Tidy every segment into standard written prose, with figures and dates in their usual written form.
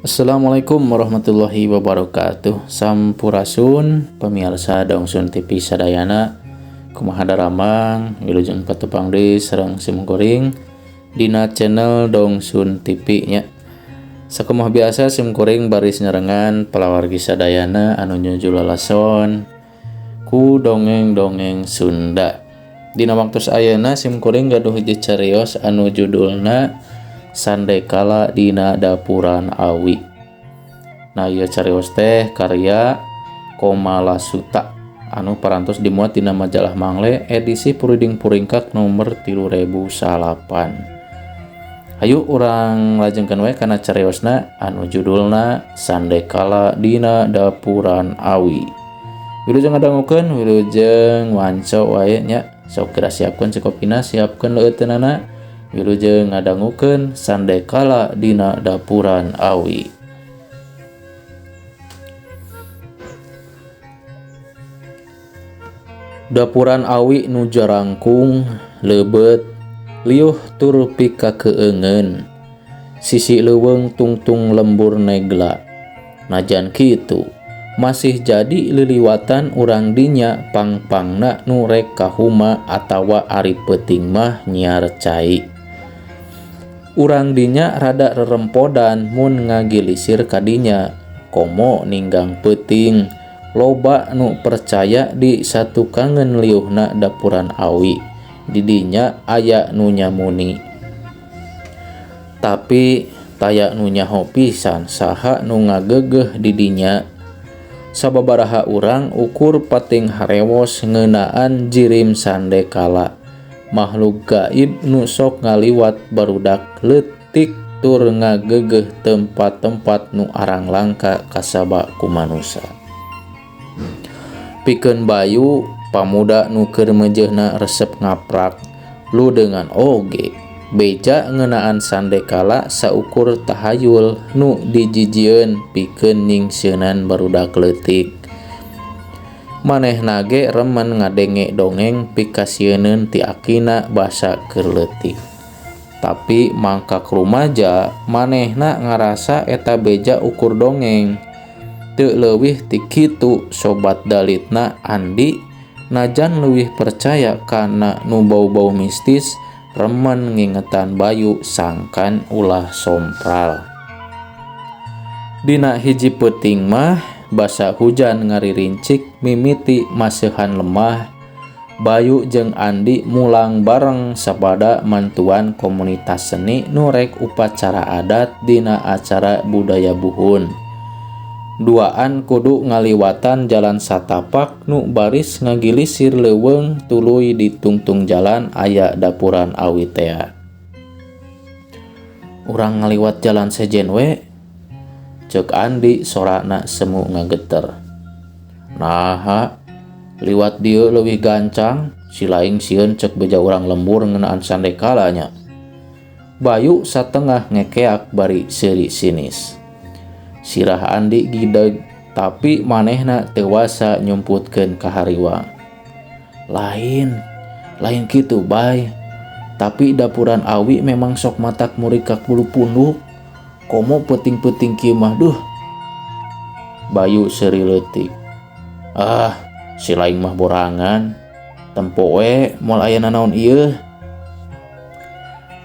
Assalamualaikum warahmatullahi wabarakatuh. Sampurasun pemirsa Dongsun TV sadayana, kumaha daramang, wilujeng patepang deui sareng simkuring dina channel Dongsun TV nya. Sakumaha biasa simkuring baris nyerengan palawargi sadayana anu nuju lalason ku dongeng-dongeng Sunda. Dina waktu ayeuna simkuring gaduh hiji carios anu judulna Sandekala Dina Dapuran Awi. Nah, ieu carios teh karya Komala Suta anu parantos dimuat dina majalah Mangle edisi Puriding Puringkak nomor 3009. Hayu urang lajengkeun we kana cariosna anu judulna Sandekala Dina Dapuran Awi. Wilujeng ngadangukeun, wilujeng wanco wae nya. Sok geura siapkeun cekopina, siapkeun leuteunana. Wilujeng ngadangukeun Sandekala Dina Dapuran Awi. Dapuran awi nu jarangkung leubet liuh tur pikakeungeun. Sisi leuweung tungtung lembur negla. Najan kitu masih jadi liliwatan urang dinya pangpangna nu rek ka huma atawa ari peuting mah nyiar cai. Urang dinya rada rerempodan mun ngagilisir kadinya, komo ninggang peuting. Loba nu percaya di satukangeun liuhna dapuran awi, didinya aya nu nyamuni. Tapi taya nu nyaho pisan saha nu ngagegeh didinya. Sababaraha urang ukur pating harewos ngeunaan jirim sandekala, makhluk gaib nu sok ngaliwat barudak leutik tur ngagegeh tempat-tempat nu arang langka kasaba ku manusa. Pikeun Bayu, pamuda nu keur meujeuhna resep ngaprak, ludeungan oge beja ngeunaan sandekala saukur tahayul nu dijijieun pikeun nyingsieunan barudak leutik. Manehna ge remen ngadenge dongeng pikasieuneun ti akina basa keur leutik. Tapi mangkak rumaja manehna ngarasa eta beja ukur dongeng. Teu leuwih ti kitu sobat dalitna Andi najan leuwih percaya kana nu bau-bau mistis, remen ngingetan Bayu sangkan ulah sompral. Dina hiji peuting mah basa hujan ngaririncik mimiti maseuhan lemah, Bayu jeung Andi mulang bareng sapada mantuan komunitas seni nu rek upacara adat dina acara budaya buhun. Duaan kudu ngaliwatan jalan satapak nu baris ngagilisir leuweung tuluy ditungtung jalan aya dapuran awi tea. Urang ngaliwat jalan sejen we, ceuk Andi sorana semu ngageter. Naha, liwat dieu leuwih gancang, si laing sieun ceuk beja urang lembur ngeunaan sandekala nya. Bayu satengah ngekeak bari seuri sinis. Sirah Andi gideg, tapi manehna teu wasa nyumputkeun ka hariwang. Lain, lain kitu bay. Tapi dapuran awi memang sok matak murikak bulu punduk. Komo peuting-peuting kieu mah duh. Bayu seuri leutik. Ah, si laing mah borangan. Tempo we moal aya nanaon ieu.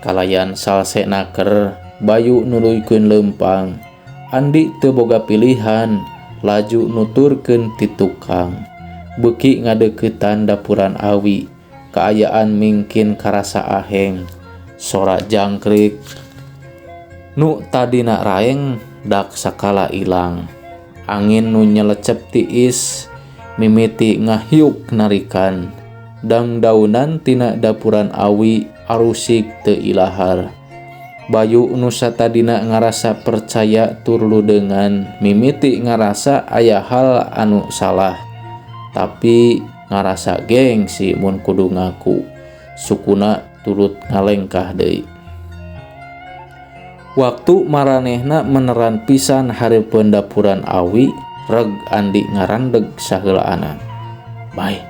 Kalayan salse naker, Bayu nuluykeun leumpang. Andi teu boga pilihan, laju nuturkeun ti tukang. Beuki ngadeuketan dapuran awi, kaayaan mingkin karasa aheng. Sora jangkrik nu tadina raeng dak sakala ilang. Angin nu nyelecep tiis mimiti ngahiuk narikan. Dangdaunan tina dapuran awi arusik teu ilahar. Bayu nu satadina ngarasa percaya tur ludeungan mimiti ngarasa aya hal anu salah, tapi ngarasa gengsi mun kudu ngaku. Sukuna turut ngalengkah deui. Waktu maranehna meneran pisan hareupeun dapuran awi, reg Andi ngarandeg saheulaana. Bae,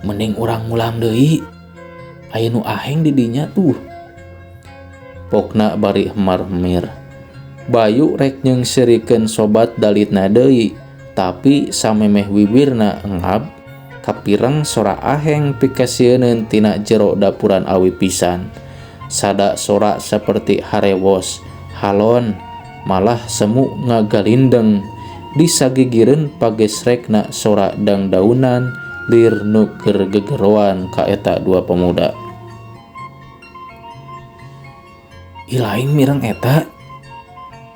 mending urang mulang deui. Aya nu aheng di dinya tuh. Pokna bari hemar-hemir. Bayu rek nyeungseurikeun sobat dalitna deui, tapi samemeh bibirna engab, kapireng sora aheng pikasieuneun tina jero dapuran awi pisan. Sada sora saperti harewos, halon, malah semu ngagalindeng disagigireun pagesrekna sora dangdaunan lir nu keur gegeroan ka eta dua pemuda. Ih lain mireng eta?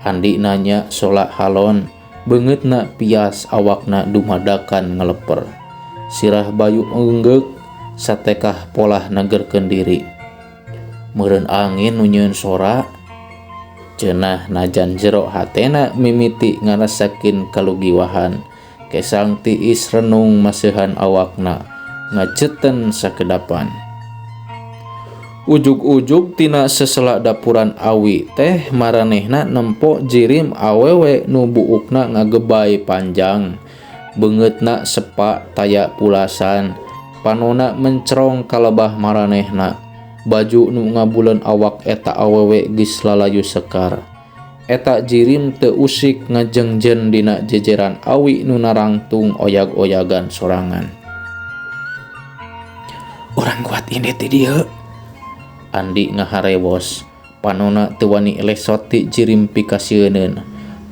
Andi nanya sola halon, beungeutna pias awakna dumadakan ngeleper. Sirah Bayu enggeuk satekah polah negerkeun diri. Meureun angin nu nyieun sora, cenah najan jero hatena mimiti ngarasakeun kalugiwahan. Kesang tiis renung maseuhan awakna ngajeten sakedapan. Ujug-ujug tina sesela dapuran awi teh maranehna nempo jirim awewe nu buukna ngagebay panjang. Beungeutna sepa taya pulasan, panona mencerong kalebah maranehna. Baju nu ngabuleun awak eta awewe geus lalayu sekar. Eta jirim teu usik ngajengjen dina jejeran awi nu narangtung oyag-oyagan sorangan. Urang kuat ini ti dieu. Andi ngaharewos, panona teu wani lesot ti jirim pikasieuneun.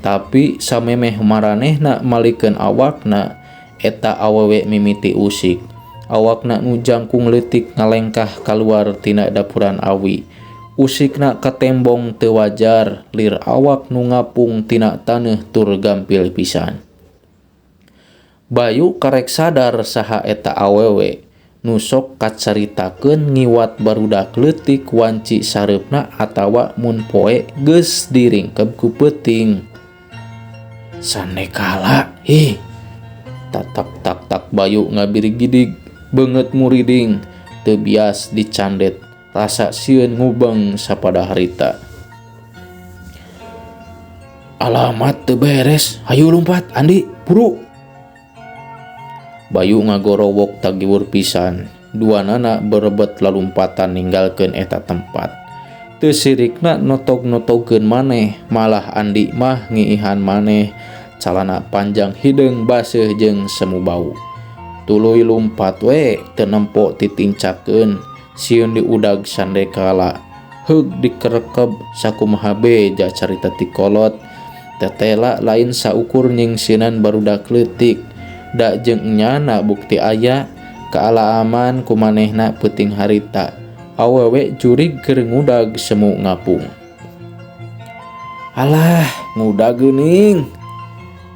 Tapi samemeh maranehna malikeun awakna, eta awewe mimiti usik. Awakna nu jangkung leutik ngalengkah kaluar tina dapuran awi. Usikna katembong teu wajar, lir awak nu ngapung tina taneuh tur gampil pisan. Bayu karek sadar saha eta awewe. Nu sok kacaritakeun ngiwat barudak leutik wanci sareupna atawa mun poe geus diringkeb ku peuting. Sandekala, hih. Tatak tak tak Bayu ngabirigidig, beungeut muriding, teu bias dicandet, rasa sieun ngubeng sapada harita. Alamat teu beres, hayu lumpat Andi, buru. Bayu ngagorowok tagiwur pisan, duanana berebet lalumpatan ninggalkeun eta tempat. Teu sirikna notog-notogkeun maneh, malah Andi mah ngiihan maneh, calana panjang hideung baseuh jeung semu bau. Tuluy lumpat we teu nempo titincakeun, sieun diudag sandekala. Heug dikerekeb sakumaha beja carita ti kolot, tetela lain saukur nyingsinan barudak leutik. Da jeung enyana bukti aya, kaalaaman kumanehna peuting harita. Awewe jurig keur ngudag semu ngapung. Alah, ngudag geuning.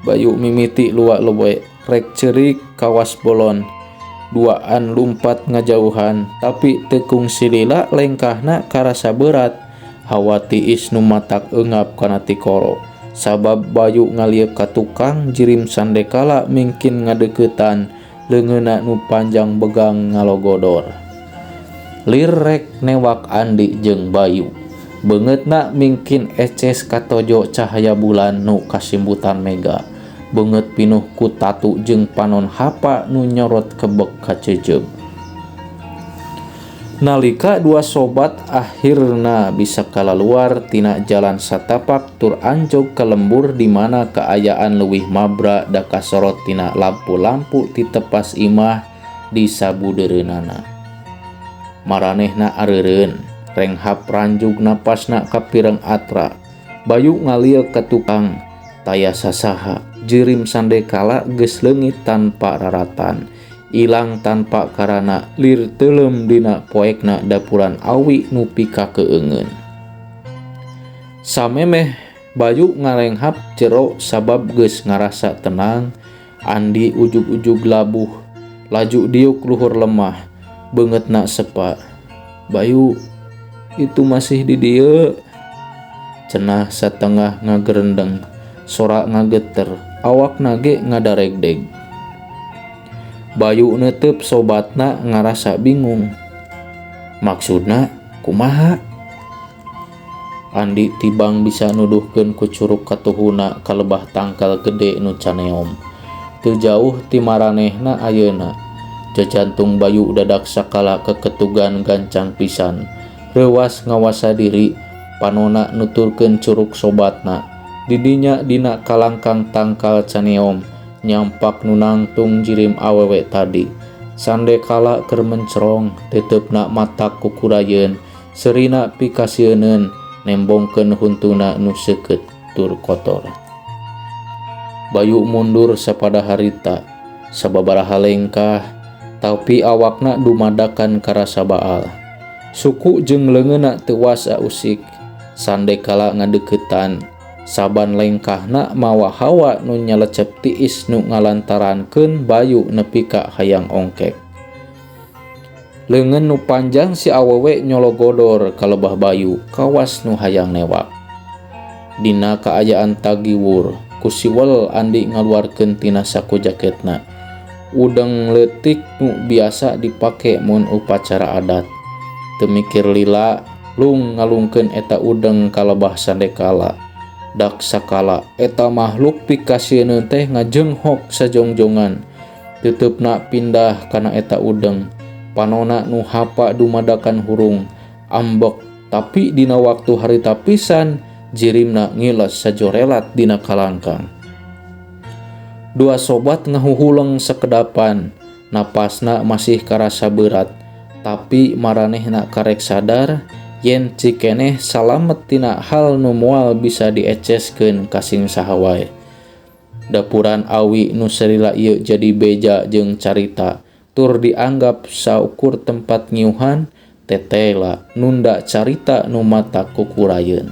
Bayu mimiti luak leuwe, rek ceurik kawas bolon. Duaan lumpat ngajauhan, tapi teu kungsi lila lengkahna karasa berat. Hawa tiis nu matak eungap kana tikoro. Sabab Bayu ngalieuk ka tukang jirim sandekala mingkin ngadeuketan leungeunna nu panjang begang ngalogodor. Lir rek newak Andi jeung Bayu. Beungeutna mingkin eces katojo cahaya bulan nu kasimbutan mega. Beungeut pinuh ku tatu jeung panon hapa nu nyorot kebek kacejeub. Nalika dua sobat akhirna bisa kalaluar tina jalan satapak tur anjog ka lembur di mana kaayaan leuwih mabra da kasorot tina lampu-lampu ti tepas imah di sabudeureunana. Maranehna areureun, renghap ranjug napasna kapireng atra. Bayu ngalieuk ka tukang, taya sasaha, jirim sandekala geus leungit tanpa raratan. Ilang tanpa karana lir teuleum dina poekna dapuran awi nu pikakeungeun. Samemeh Bayu ngarenghap jero sabab geus ngarasa tenang, Andi ujug-ujug labuh, laju diuk luhur lemah, beungeutna sepa. Bayu, itu masih di dieu. Cenah satengah ngagerendeng, sora ngageter, awakna ge ngadaregdeg. Bayu neuteup sobatna ngarasa bingung. Maksudna kumaha? Andi tibang bisa nuduhkeun ku curug katuhuna kalebah tangkal gede nu caneom. Teu jauh ti maranehna ayeuna. Jajantung Bayu dadak sakala keketugan gancang pisan. Reuwas ngawasa diri, panona nuturkeun curug sobatna. Di dinya dina kalangkang tangkal caneom nyampak nu nangtung jirim awewe tadi. Sandekala keur mencerong teuteupna matak kukurayeun seurina pikasieuneun nembongkeun huntuna nu seukeut tur kotor. Bayu mundur sapada harita sababaraha lengkah tapi awakna dumadakan karasa baal. Suku jeung leungeunna teu wasa usik sandekala ngadeuketan saban lengkahna mawa hawa nu nyalecep tiis nu ngalantarankeun Bayu nepi ka hayang ongkek. Leungeun nu panjang si awewe nyologodor ka lebah Bayu kawas nu hayang newak. Dina kaayaan tagiwur ku siwel Andi ngaluarkeun tina saku jaketna. Udeng leutik nu biasa dipake mun upacara adat. Teu mikir lila lung ngalungkeun eta udeng ka lebah sandekala. Dak sakala eta makhluk pikasieun teh ngajenghok sajongjongan. Teuteupna pindah kana eta udeng. Panona nu hapa dumadakan hurung ambek tapi dina waktu harita pisan jirimna ngiles sajorelat dina kalangkang. Dua sobat ngahuhuleng sekedapan, napasna masih karasa berat, tapi maranehna karek sadar yen cikeneh salamet tina hal nu moal bisa dieceskeun ka sing saha wae. Dapuran awi nu salila ieu jadi beja jeung carita tur dianggap saukur tempat ngiuhan tetela nunda carita nu matak kukurayeun.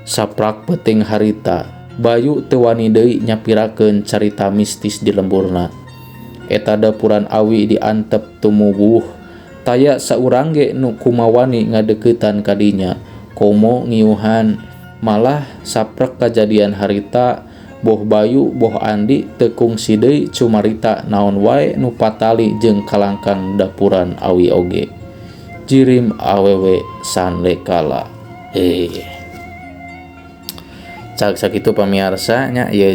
Saprak peuting harita, Bayu teu wani deui nyapirakeun carita mistis di lemburna. Eta dapuran awi diantep tumuwuh, taya saurang ge nu kumawani ngadeuketan ka dinya, komo ngiuhan. Malah saprek kajadian harita, boh Bayu boh Andi teu kungsi deui cumarita naon wae nu patali jeung kalangkang dapuran awi oge. Jirim awewe sandekala. Cak sakitu pamiarsa nya ieu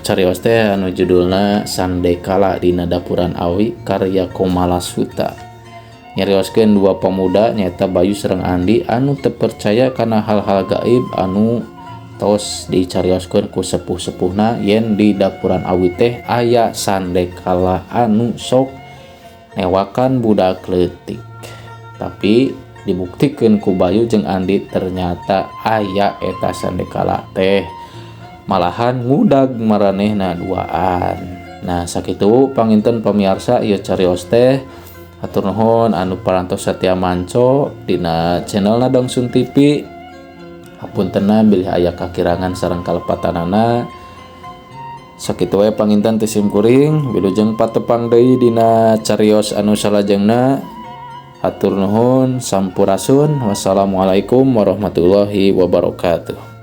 carios teh anu judulna Sandekala dina Dapuran Awi karya Komala Suta. Nyarioskeun dua pemuda nyaeta Bayu sareng Andi anu teu percaya kana hal-hal gaib anu tos dicarioskeun ku sepuh-sepuhna yen di Dapuran Awi teh aya sandekala anu sok newakan budak leutik. Tapi dibuktikeun ku Bayu jeung Andi ternyata aya eta sandekala teh malahan ngudag maranehna duaan. Nah sakitu panginten pamiarsa ieu carios teh. Hatur nuhun anu parantos satia manco dina channelna Dongsun TV. Hapuntenna bilih aya kakirangan sareng kalepatanana. Sakitu we panginten ti sim kuring, wilujeng patepang deui dina carios anu salajengna. Hatur nuhun, sampurasun, wassalamualaikum warahmatullahi wabarakatuh.